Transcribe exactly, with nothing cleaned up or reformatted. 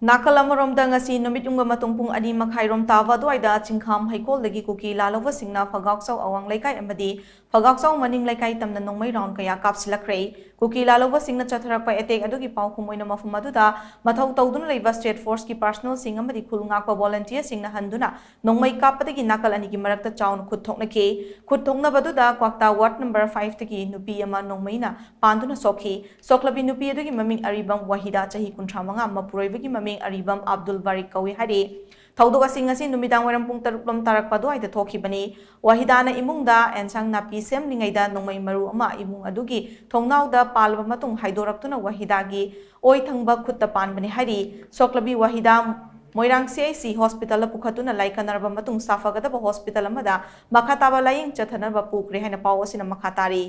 ꯅꯥꯀꯜ ꯑꯃꯔꯣꯝꯗ, ꯉꯁꯤ ꯅꯨꯃꯤꯠ ꯌꯨꯡꯕ ꯃꯇꯨꯡ ꯄꯨꯡ ꯑꯅꯤ ꯃꯈꯥꯏꯔꯣꯝ ꯇꯥꯕ ꯑꯗꯨꯋꯥꯏꯗ ꯆꯤꯡꯈꯥꯝ ꯍꯩꯀꯣꯜꯗꯒꯤ ꯀꯨꯀꯤ ꯂꯥꯜꯍꯧꯕꯁꯤꯡꯅ ꯐꯒꯥꯎꯆꯧ ꯑꯋꯥꯡ ꯂꯩꯀꯥꯏ ꯑꯃꯗꯤ ꯐꯒꯥꯎꯆꯧ ꯃꯅꯤꯡ ꯂꯩꯀꯥꯏ ꯇꯝꯅ ꯅꯣꯡꯃꯩ ꯔꯥꯎꯟ ꯀꯌꯥ ꯀꯥꯞꯁꯤꯜꯂꯛꯈ꯭ꯔꯦ꯫ ꯀꯨꯀꯤ ꯂꯥꯜꯍꯧꯕꯁꯤꯡꯅ ꯆꯠꯊꯔꯛꯄ ꯑꯦꯇꯦꯛ ꯑꯗꯨꯒꯤ ꯄꯥꯎꯈꯨꯝ ꯑꯣꯏꯅ ꯃꯐꯝ ꯑꯗꯨꯗ ꯃꯊꯧ ꯇꯧꯗꯨꯅ ꯂꯩꯕ ꯁ꯭ꯇꯦꯠ ꯐꯣꯔꯁꯀꯤ ꯄꯥꯔꯁꯅꯦꯜꯁꯤꯡ ꯑꯃꯗꯤ ꯈꯨꯜ ꯉꯥꯛꯄ ꯚꯣꯂꯟꯇꯤꯌꯔꯁꯤꯡꯅ ꯍꯟꯗꯨꯅ ꯅꯣꯡꯃꯩ ꯀꯥꯞꯄꯗꯒꯤ ꯅꯥꯀꯜ ꯑꯅꯤꯒꯤ ꯃꯔꯛꯇ ꯆꯥꯎꯅ ꯈꯨꯠ ꯊꯣꯛꯅꯈꯤ꯫ ꯈꯨꯠ ꯊꯣꯛꯅꯕꯗꯨꯗ ꯀ꯭ꯋꯥꯛꯇꯥ ꯋꯥꯔꯗ ꯅꯝꯕꯔ ꯐꯥꯏꯚꯇꯒꯤ ꯅꯨꯄꯤ ꯑꯃ ꯅꯣꯡꯃꯩꯅ ꯄꯥꯟꯗꯨꯅ ꯁꯣꯛꯈꯤ꯫ ꯁꯣꯛꯂꯕꯤ ꯅꯨꯄꯤ ꯑꯗꯨꯒꯤ ꯃꯃꯤꯡ ꯑꯔꯤꯕꯝ ꯋꯥꯍꯤꯗꯥ, ꯆꯍꯤ ꯀꯨꯟꯊ꯭ꯔꯥ ꯃꯉꯥ, ꯃꯄꯨꯔꯣꯏꯕꯒꯤ ꯃꯃꯤꯡ ꯑꯔꯤꯕꯝ ꯑꯕꯗꯨꯜ ꯕꯥꯔꯤꯛ ꯀꯧꯏ ꯍꯥꯏꯔꯤ꯫ ꯊꯧꯗꯣꯛ ꯑꯁꯤ ꯉꯁꯤ ꯅꯨꯃꯤꯗꯥꯡ ꯋꯥꯏꯔꯝ ꯄꯨꯡ ꯇꯔꯨꯛ ꯂꯣꯝ ꯇꯥꯔꯛꯄ ꯑꯗꯨꯋꯥꯏꯗ ꯊꯣꯛꯈꯤꯕꯅꯤ꯫ ꯋꯥꯍꯤꯗꯥꯅ ꯏꯃꯨꯡꯗ ꯑꯦꯟꯁꯥꯡ ꯅꯥꯄꯤ ꯁꯦꯝꯂꯤꯉꯩꯗ ꯅꯣꯡꯃꯩ ꯃꯔꯨ ꯑꯃ ꯏꯃꯨꯡ ꯑꯗꯨꯒꯤ ꯊꯣꯡꯅꯥꯎꯗ ꯄꯥꯜꯂꯕ ꯃꯇꯨꯡ ꯍꯥꯏꯗꯣꯔꯛꯇꯨꯅ ꯋꯥꯍꯤꯗꯥꯒꯤ ꯑꯣꯏ ꯊꯪꯕ ꯈꯨꯠꯇ ꯄꯥꯟꯕꯅꯤ ꯍꯥꯏꯔꯤ꯫ ꯁꯣꯛꯂꯕꯤ ꯋꯥꯍꯤꯗꯥ ꯃꯣꯏꯔꯥꯡ ꯁꯤ ꯑꯩꯆ ꯁꯤ ꯍꯣꯁꯄꯤꯇꯥꯜꯗ ꯄꯨꯈꯠꯇꯨꯅ ꯂꯥꯏꯀꯠꯅꯔꯕ ꯃꯇꯨꯡ ꯁꯥꯐꯒꯗꯕ ꯍꯣꯁꯄꯤꯇꯥꯜ ꯑꯃꯗ ꯃꯈꯥ ꯇꯥꯕ ꯂꯥꯌꯦꯡ ꯆꯠꯊꯅꯕ ꯄꯨꯈ꯭ꯔꯦ ꯍꯥꯏꯅ ꯄꯥꯎ ꯑꯁꯤꯅ ꯃꯈꯥ ꯇꯥꯔꯤ꯫